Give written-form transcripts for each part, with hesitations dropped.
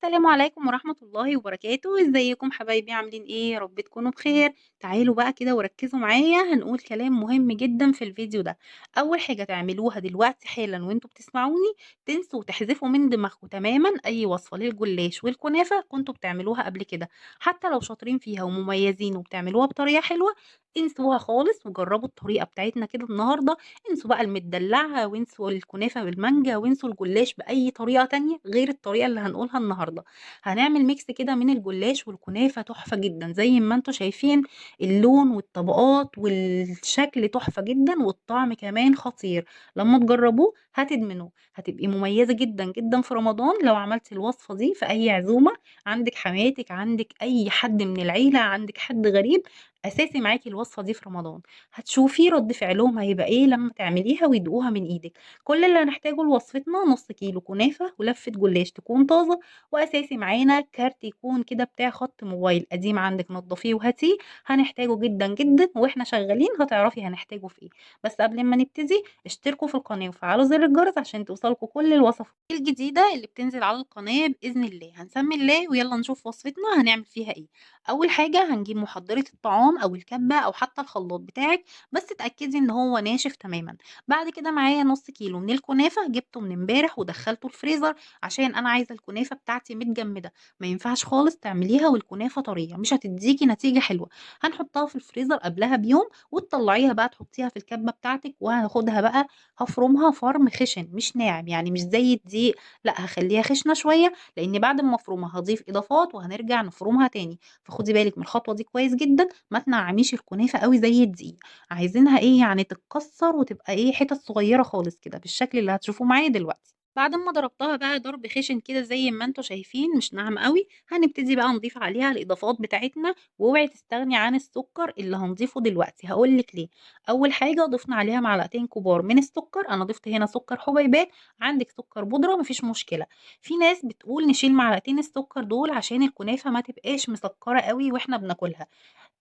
السلام عليكم ورحمة الله وبركاته. ازيكم حبايبي، عاملين ايه؟ يا رب تكونوا بخير. تعالوا بقى كده وركزوا معايا، هنقول كلام مهم جدا في الفيديو ده. اول حاجة تعملوها دلوقتي حالا وانتوا بتسمعوني، تنسوا وتحذفوا من دماغكم تماما اي وصفة للجلاش والكنافة كنتوا بتعملوها قبل كده، حتى لو شاطرين فيها ومميزين وبتعملوها بطريقة حلوة انسوها خالص وجربوا الطريقة بتاعتنا كده النهاردة. انسوا بقى المدلعة وانسوا الكنافة بالمانجا وانسوا الجلاش بأي طريقة تانية غير الطريقة اللي هنقولها النهاردة. هنعمل mix كده من الجلاش والكنافة تحفة جدا، زي ما انتوا شايفين اللون والطبقات والشكل تحفة جدا والطعم كمان خطير. لما تجربوه هتدمنوه، هتبقي مميزة جدا جدا في رمضان لو عملتي الوصفة دي في أي عزومة، عندك حماتك، عندك أي حد من العيلة، عندك حد غريب، أساسي معاكي الوصفة دي في رمضان. هتشوفي رد فعلهم هيبقى ايه لما تعمليها ويدوقوها من ايدك. كل اللي هنحتاجه لوصفتنا نص كيلو كنافة ولفة جلاش تكون طازة، وأساسي معانا كارت يكون كده بتاع خط موبايل قديم عندك نضفيه وهاتيه، هنحتاجه جدا جدا واحنا شغالين، هتعرفي هنحتاجه في ايه. بس قبل ما نبتدي اشتركوا في القناة وفعلوا زر الجرس عشان توصلكوا كل الوصفات الجديدة اللي بتنزل على القناة بإذن الله. هنسمي الله ويلا نشوف وصفتنا هنعمل فيها ايه. أول حاجة هنجيب محضرة الطعام أو الكبة أو حتى الخلاط بتاعك، بس اتأكدي إن هو ناشف تماما. بعد كده معايا نص كيلو من الكنافة، جبته من امبارح ودخلته الفريزر عشان أنا عايزة الكنافة بتاعتي متجمدة، ما ينفعش خالص تعمليها والكنافة طرية، مش هتديكي نتيجة حلوة. هنحطها في الفريزر قبلها بيوم وتطلعيها بقى تحطيها في الكبة بتاعتك، وهاخدها بقى هفرمها فرم خشن مش ناعم، يعني مش زي الدقيق، لا هخليها خشنة شوية، لأن بعد ما افرمها هضيف إضافات وهنرجع نفرمها تاني. فخدي بالك من الخطوة دي كويس جدا، ما تنعميش الكنافة قوي زي الدقيق، عايزينها ايه يعني تتكسر وتبقى ايه حتت صغيرة خالص كده بالشكل اللي هتشوفوه معايا دلوقتي. بعد ما ضربتها بقى ضرب خشن كده زي ما انتوا شايفين مش ناعم قوي، هنبتدي بقى نضيف عليها الاضافات بتاعتنا، واوعي تستغني عن السكر اللي هنضيفه دلوقتي، هقولك ليه. اول حاجه ضفنا عليها معلقتين كبار من السكر، انا ضفت هنا سكر حبيبات، عندك سكر بودره مفيش مشكله. في ناس بتقول نشيل معلقتين السكر دول عشان الكنافه ما تبقاش مسكره قوي واحنا بناكلها.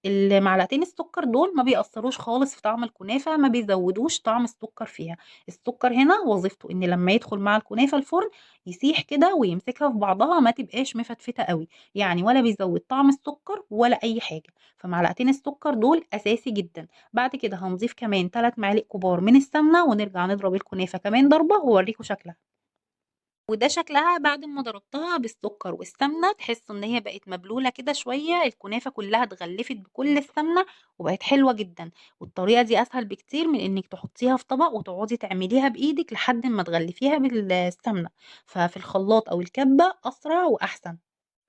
المعلقتين السكر دول ما بيأثروش خالص في طعم الكنافة، ما بيزودوش طعم السكر فيها. السكر هنا وظيفته ان لما يدخل مع الكنافة الفرن يسيح كده ويمسكها في بعضها، ما تبقاش مفتفته قوي يعني، ولا بيزود طعم السكر ولا اي حاجة. فمعلقتين السكر دول اساسي جدا. بعد كده هنضيف كمان 3 معالق كبار من السمنة، ونرجع نضرب الكنافة كمان ضربة واوريكم شكلها. وده شكلها بعد ما ضربتها بالسكر والسمنة، تحسوا ان هي بقت مبلولة كده شوية، الكنافة كلها اتغلفت بكل السمنة وبقت حلوة جدا. والطريقة دي اسهل بكتير من انك تحطيها في طبق وتقعدي تعمليها بايدك لحد ما تغلفيها بالسمنة، ففي الخلاط او الكبة اسرع واحسن.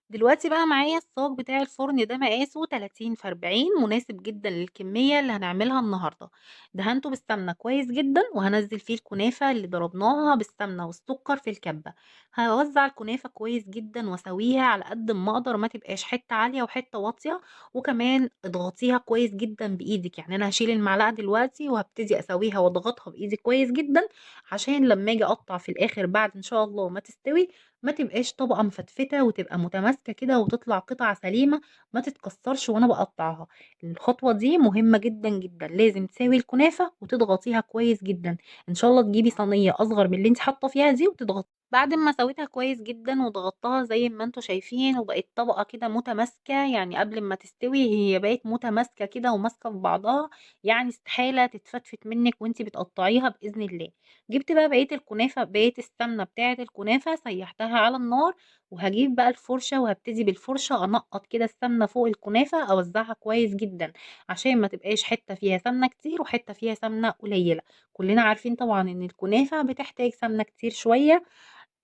دلوقتي بقى معايا الصاج بتاع الفرن ده مقاسه 30 في 40، مناسب جدا للكمية اللي هنعملها النهاردة. دهنته بالسمنة كويس جدا، وهنزل فيه الكنافة اللي ضربناها بالسمنة والسكر في الكبة. هوزع الكنافة كويس جدا واسويها على قد ما اقدر، ما تبقاش حتة عالية وحتة واطية، وكمان اضغطيها كويس جدا بايدك. يعني انا هشيل المعلقة دلوقتي وهبتدي اسويها واضغطها بايدي كويس جدا، عشان لما اجي اقطع في الاخر بعد ان شاء الله ما تستوي ما تبقاش طبقة مفتفتة وتبقى متماسكة كده وتطلع قطعة سليمة ما تتكسرش وانا بقطعها. الخطوة دي مهمة جدا جدا، لازم تساوي الكنافة وتضغطيها كويس جدا. ان شاء الله تجيبي صينية اصغر من اللي انت حاطة فيها دي وتضغطي. بعد ما سويتها كويس جدا وضغطتها زي ما انتوا شايفين وبقت طبقة كده متماسكة، يعني قبل ما تستوي هي بقت متماسكة كده وماسكة في بعضها، يعني استحالة تتفتفت منك وانتي بتقطعيها بإذن الله. جبت بقى بقية الكنافة، بقية السمنة بتاعة الكنافة، سيحتها على النار، وهجيب بقى الفرشة وهبتدي بالفرشة انقط كده السمنة فوق الكنافة، اوزعها كويس جدا عشان ما تبقاش حتة فيها سمنة كتير وحتة فيها سمنة قليلة. كلنا عارفين طبعا ان الكنافة بتحتاج سمنة كتير شوية،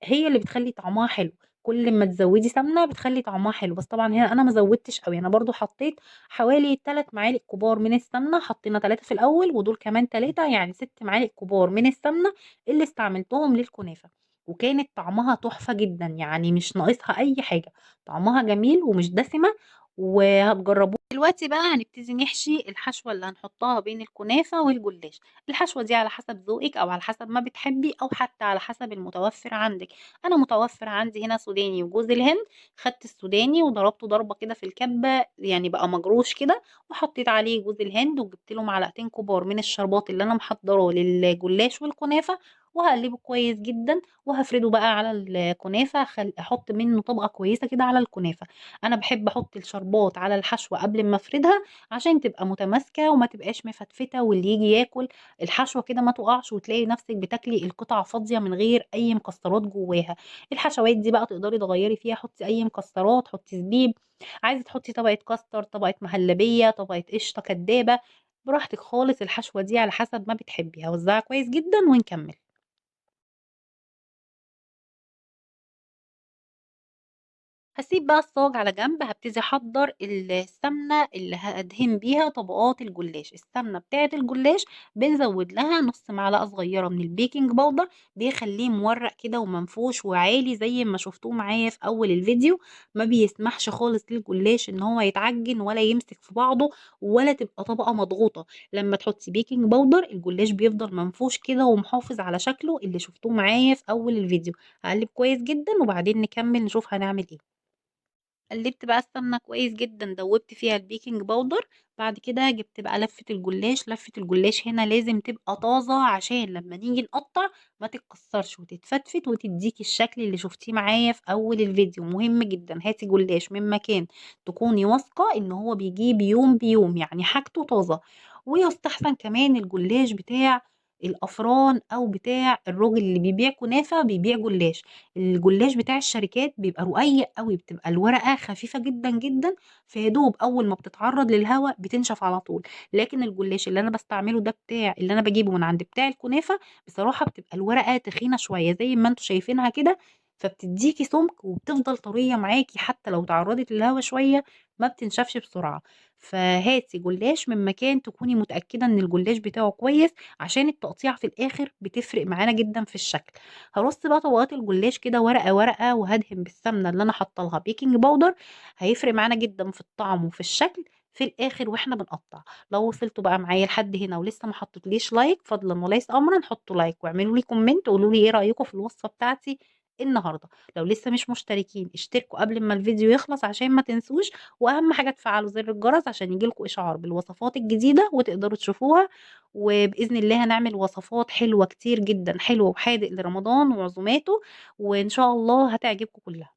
هي اللي بتخلي طعمها حلو، كل ما تزودي سمنه بتخلي طعمها حلو. بس طبعا هنا انا ما زودتش قوي، انا برضو حطيت حوالي 3 معالق كبار من السمنه، حطينا 3 في الاول ودول كمان 3، يعني 6 معالق كبار من السمنه اللي استعملتهم للكنافه، وكانت طعمها تحفه جدا، يعني مش ناقصها اي حاجه، طعمها جميل ومش دسمه، وهتجربوه. دلوقتي بقى هنبتدي نحشي الحشوة اللي هنحطها بين الكنافة والجلاش. الحشوة دي على حسب ذوقك او على حسب ما بتحبي او حتى على حسب المتوفر عندك. انا متوفر عندي هنا سوداني وجوز الهند، خدت السوداني وضربته ضربة كده في الكبة، يعني بقى مجروش كده، وحطيت عليه جوز الهند، وجبت له معلقتين كبار من الشربات اللي انا محضراه للجلاش والكنافة، وهاقلّبه كويس جدًا، وهافرده بقى على الكنافة، أحط منه طبقة كويسة كده على الكنافة. أنا باحب أحط الشربات على الحشوة قبل ما أفردها عشان تبقى متماسكة وما تبقاش مفتفتة، واللي ييجي ياكل الحشوة كده ما تقعش، وتلاقي نفسِك بتاكلي القطعة فاضية من غير أي مكسرات جواها. الحشوات دي بقى تقدري تغيّري فيها، حطي أي مكسرات، حطي زبيب، عايزة تحطي طبقة كاستر، طبقة مهلبية، طبقة قشطة كدابة، براحتك خالص. الحشوة دي على حسب ما بتحبي. هاوزعها كويس جدًا ونكمل. هاسيب بقى الصاج على جنب، هابتدي أحضّر السمنة اللي هادهن بيها طبقات الجلاش. السمنة بتاعة الجلاش بنزوّد لها نُص معلقة صغيرة من ال baking powder، بيخلّيه مورّق كده ومنفوش وعالي زي ما شفتوه معايا في أول الفيديو، ما بيسمحش خالص للجلاش إن هو يتعجن ولا يمسك في بعضه ولا تبقى طبقة مضغوطة. لمّا تحطي baking powder الجلاش بيفضل منفوش كده ومحافظ على شكله اللي شفتوه معايا في أول الفيديو. هاقلّب كويس جدًا وبعدين نكمّل نشوف هنعمل إيه. قلّبت بقى السمنة كويس جدًا، دوّبت فيها ال baking powder، بعد كده جبت بقى لفة الجلاش. لفة الجلاش هنا لازم تبقى طازة عشان لمّا نيجي نقطّع ما تتكسرش وتتفتفت وتدّيكِ الشكل اللي شفتيه معايا في أول الفيديو. مهم جدًا هاتي جلاش من مكان تكوني واثقة إن هو بيجيب يوم بيوم، يعني حاجته طازة. ويستحسن كمان الجلاش بتاع الأفران أو بتاع الراجل اللي بيبيع كنافة بيبيع جلاش. الجلاش بتاع الشركات بيبقى رقيق أوي، بتبقى الورقة خفيفة جدًا، جدًا، فيا دوب أول ما بتتعرّض للهوا بتنشف على طول. لكن الجلاش اللي أنا باستعمله ده بتاع اللي أنا باجيبه من عند بتاع الكنافة، بصراحة بتبقى الورقة تخينة شوية زي ما أنتم شايفينها كده، فبتدّيكِ سُمك وبتفضل طرية معاكِ حتى لو اتعرّضت للهوا شوية ما بتنشفش بسرعة. فهاتي جلاش من مكان تكوني متأكدة إن الجلاش بتاعه كويس عشان التقطيع في الآخر بتفرق معانا جدًا في الشكل. هارص بقى طبقات الجلاش كده ورقة، ورقة، وهادهن بالسمنة اللي أنا حاطة لها baking powder، هيفرق معانا جدًا في الطعم وفي الشكل في الآخر وإحنا بنقطّع. لو وصلتوا بقى معايا لحد هنا ولسه ما حطيتوليش like، فضلًا وليس أمرًا حطوا like واعملوا لي comment وقولوا لي إيه رأيكم في الوصفة بتاعتي النهارده. لو لسه مش مشتركين اشتركوا قبل ما الفيديو يخلص عشان ما تنسوش، وأهم حاجة تفعلوا زر الجرس عشان ييجي لكم إشعار بالوصفات الجديدة وتقدروا تشوفوها. وبإذن الله هنعمل وصفات حلوة كتير جدًا، حلو وحادق لرمضان وعزوماته، وإن شاء الله هتعجبكم كلها.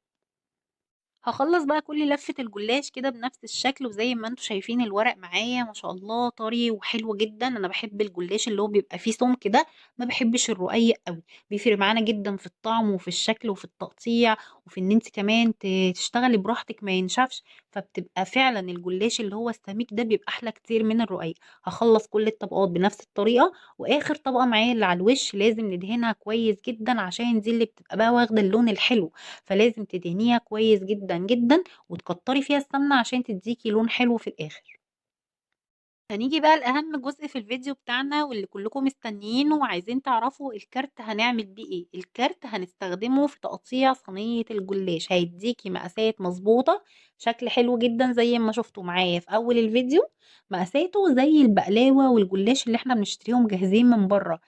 هاخلّص بقى كل لفة الجلاش كده بنفس الشكل، وزي ما أنتم شايفين الورق معايا ما شاء الله طري وحلو جدًا. أنا باحب الجلاش اللي هو بيبقى فيه سمك ده، ما باحبش الرقيق أوي، بيفرق معانا جدًا في الطعم وفي الشكل وفي التقطيع وفي إن أنتِ كمان تشتغلي براحتك ما ينشفش، فبتبقى فعلًا الجلاش اللي هو السميك ده بيبقى أحلى كتير من الرقيق. هاخلّص كل الطبقات بنفس الطريقة، وآخر طبقة معايا اللي على الوش لازم ندهنها كويس جدًا عشان دي اللي بتبقى بقى واخدة اللون الحلو، فلازم تدهنيها كويس جدًا جدًا وتكتري فيها السمنة عشان تديكي لون حلو في الآخر. هنيجي بقى لأهم جزء في الفيديو بتاعنا واللي كلكم مستنيينه وعايزين تعرفوا الكارت هنعمل بيه ايه. الكارت هنستخدمه في تقطيع صينية الجلاش، هيديكي مقاسات مظبوطة، شكل حلو جدا زي ما شفتوا معايا في أول الفيديو، مقاساته زي البقلاوة والجلاش اللي احنا بنشتريهم جاهزين من بره.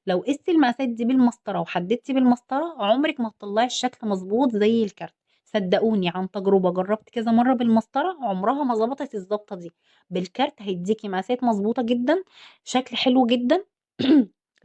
لو قستي المقاسات دي بالمسطرة وحددتي بالمسطرة عمرك ما هتطلعي الشكل مظبوط زي الكارت، صدقوني عن تجربة، جربت كذا مرة بالمسطرة عمرها ما ظبطت الظبطة دي. بالكارت هيديكي مقاسات مظبوطة جدا، شكل حلو جدا.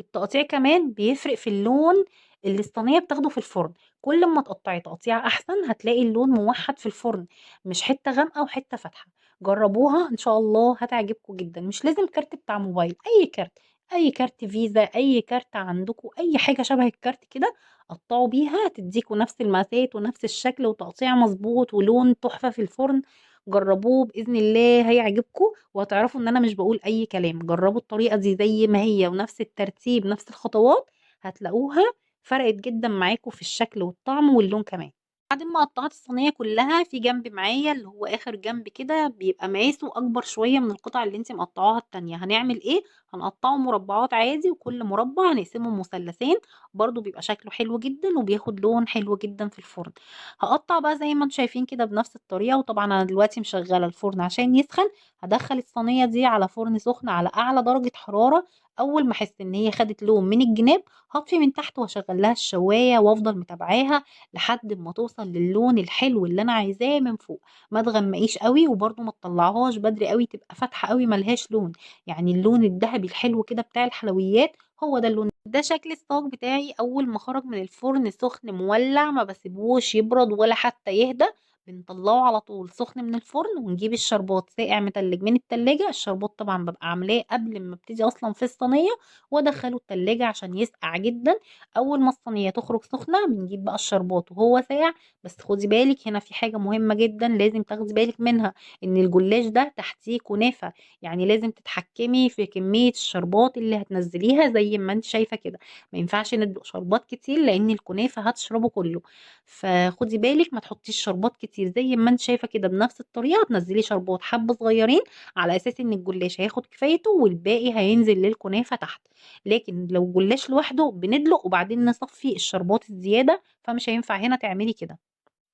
التقطيع كمان بيفرق في اللون اللي الصينية بتاخده في الفرن، كل ما تقطعي تقطيع احسن هتلاقي اللون موحد في الفرن، مش حتة غامقة وحتة فاتحة. جربوها ان شاء الله هتعجبكم جدا. مش لازم كارت بتاع موبايل، اي كارت، اي كارت فيزا، اي كارت عندكم، اي حاجة شبه الكارت كده قطعوا بيها، تديكوا نفس المقاسات ونفس الشكل وتقطيع مظبوط ولون تحفة في الفرن. جربوه باذن الله هيعجبكم وهتعرفوا ان انا مش بقول اي كلام. جربوا الطريقة دي زي ما هي ونفس الترتيب نفس الخطوات، هتلاقوها فرقت جدا معاكم في الشكل والطعم واللون كمان. بعد ما قطعت الصينية كلها، في جنب معايا اللي هو اخر جنب كده بيبقى مقاسه اكبر شوية من القطع اللي انت مقطعاها التانية. هنعمل ايه؟ هنقطعه مربعات عادي، وكل مربع هنقسمه مثلثين، برضو بيبقى شكله حلو جدا وبياخد لون حلو جدا في الفرن. هقطع بقى زي ما انتم شايفين كده بنفس الطريقة، وطبعا انا دلوقتي مشغله الفرن عشان يسخن. هدخل الصينية دي على فرن سخن على اعلى درجه حرارة. اول ما احس ان هي خدت لون من الجناب هطفي من تحت واشغل لها الشوايه وافضل متابعاها لحد ما توصل للون الحلو اللي انا عايزاه من فوق. ما تغمقيش قوي وبرده ما تطلعهاش بدري قوي تبقى فاتحة قوي ملهاش لون، يعني اللون الذهبي الحلو كده بتاع الحلويات هو ده اللون ده شكل الصاج بتاعي اول ما خرج من الفرن، سخن مولع، ما بسيبوش يبرد ولا حتى يهدى، بنطلعه على طول سخن من الفرن. ونجيب الشربات ساقع متلج من التلاجة، الشربات طبعا ببقى عاملاه قبل ما ابتدي اصلا في الصينية، وادخله التلاجة عشان يسقع جدا. اول ما الصينية تخرج سخنة بنجيب بقى الشربات وهو ساقع. بس خدي بالك هنا في حاجة مهمة جدا لازم تاخدي بالك منها، ان الجلاش ده تحتيه كنافه، يعني لازم تتحكمي في كمية الشربات اللي هتنزليها زي ما انت شايفه كده. ما ينفعش ندلق شربات كتير لان الكنافه هتشربه كله، فخدي بالك ما تحطيش شربات كتير. زي ما انت شايفه كده بنفس الطريقة تنزلي شربات حبه صغيرين على اساس ان الجلاش هياخد كفايته والباقي هينزل للكنافه تحت. لكن لو الجلاش لوحده بندلق وبعدين نصفي الشربات الزيادة، فمش هينفع هنا تعملي كده.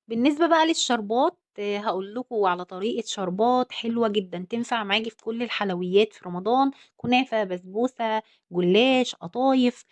بالنسبة بقى للشربات هقول لكم على طريقه شربات حلوة جدا تنفع معاكي في كل الحلويات في رمضان، كنافه، بسبوسه، جلاش، قطايف،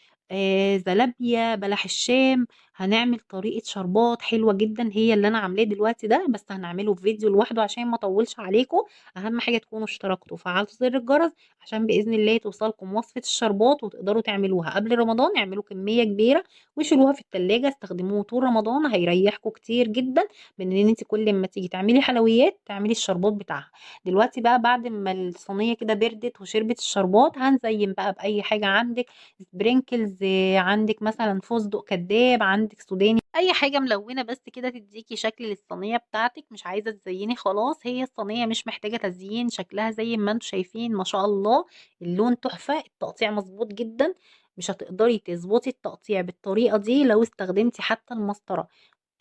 زلابية، بلح الشام. هنعمل طريقة شربات حلوة جدا هي اللي انا عاملاه دلوقتي ده، بس هنعمله في فيديو لوحده عشان ما اطولش عليكم. اهم حاجة تكونوا اشتركتوا وفعلتوا زر الجرس عشان بإذن الله توصلكم وصفة الشربات وتقدروا تعملوها قبل رمضان. اعملوا كمية كبيرة وشيلوها في التلاجة، استخدموه طول رمضان، هيريحكم كتير جدا من ان انت كل ما تيجي تعملي حلويات تعملي الشربات بتاعها. دلوقتي بقى بعد ما الصينية كده بردت وشربت الشربات، هنزين بقى بأي حاجة عندك، sprinkles عندك، مثلا فستق كداب عندك، سوداني، اي حاجة ملونة بس كده تديكي شكل للصينيه بتاعتك. مش عايزه تزيني خلاص، هي الصينية مش محتاجه تزيين، شكلها زي ما انتم شايفين ما شاء الله، اللون تحفة، التقطيع مظبوط جدا. مش هتقدري تظبطي التقطيع بالطريقة دي لو استخدمتي حتى المسطره،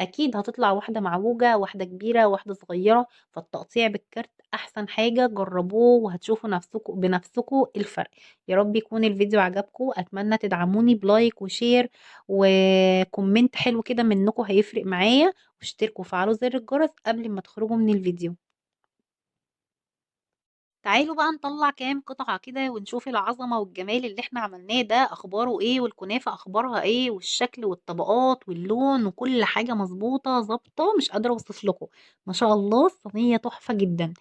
اكيد هتطلع واحدة معوجة، واحدة كبيرة، واحدة صغيرة. فالتقطيع بالكارت احسن حاجة، جربوه وهتشوفوا نفسكم بنفسكم الفرق. يا رب يكون الفيديو عجبكم، اتمنى تدعموني ب like و share و comment حلو كده منكم هيفرق معايا، واشتركوا وفعلوا زر الجرس قبل ما تخرجوا من الفيديو. تعالوا بقى نطلع كام قطعة كده ونشوف العظمة والجمال اللي احنا عملناه ده اخباره ايه، والكنافة اخبارها ايه، والشكل والطبقات واللون وكل حاجة مظبوطة ظابطة، مش قادرة اوصف لكم ما شاء الله الصينية تحفة جدا.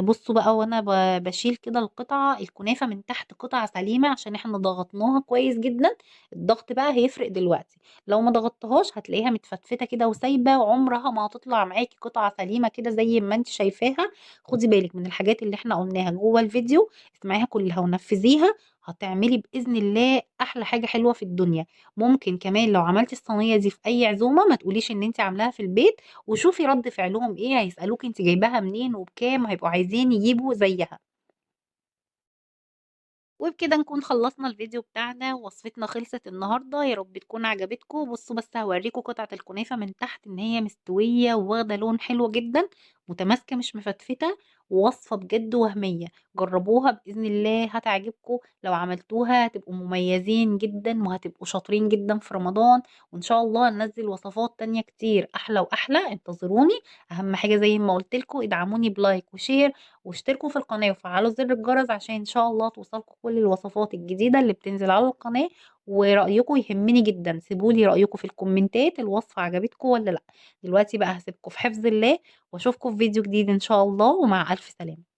بصوا بقى وانا بشيل كده القطعة، الكنافة من تحت قطعة سليمة عشان احنا ضغطناها كويس جدا. الضغط بقى هيفرق دلوقتي، لو ما ضغطتهاش هتلاقيها متفتفتة كده وسايبة وعمرها ما هتطلع معاكي قطعة سليمة كده زي ما انت شايفاها. خدي بالك من الحاجات اللي احنا قلناها جوه الفيديو، اسمعيها كلها ونفذيها، هتعملي بإذن الله أحلى حاجة حلوة في الدنيا. ممكن كمان لو عملتي الصينية دي في أي عزومة ما تقوليش إن انت عاملاها في البيت، وشوفي رد فعلهم إيه، هيسألوك انت جايباها منين وبكام، هيبقوا عايزين يجيبوا زيها. وبكده نكون خلصنا الفيديو بتاعنا ووصفتنا خلصت النهارده، يا رب تكون عجبتكم. بصوا بس هوريكم قطعة الكنافة من تحت ان هي مستوية وواخدة لون حلو جدا، متماسكة مش مفتفتة، ووصفة بجد وهمية، جربوها بإذن الله هتعجبكم. لو عملتوها هتبقوا مميزين جدا وهتبقوا شاطرين جدا في رمضان، وان شاء الله ننزل وصفات تانية كتير احلى واحلى، انتظروني. اهم حاجة زي ما قلت لكم ادعموني ب like و share واشتركوا في القناة وفعلوا زر الجرس عشان ان شاء الله توصلكم كل الوصفات الجديدة اللي بتنزل على القناة. ورأيكم يهمني جدا، سيبولي رأيكم في الكومنتات الوصفة عجبتكم ولا لا. دلوقتي بقى هسيبكم في حفظ الله واشوفكم في فيديو جديد ان شاء الله، ومع الف سلامة.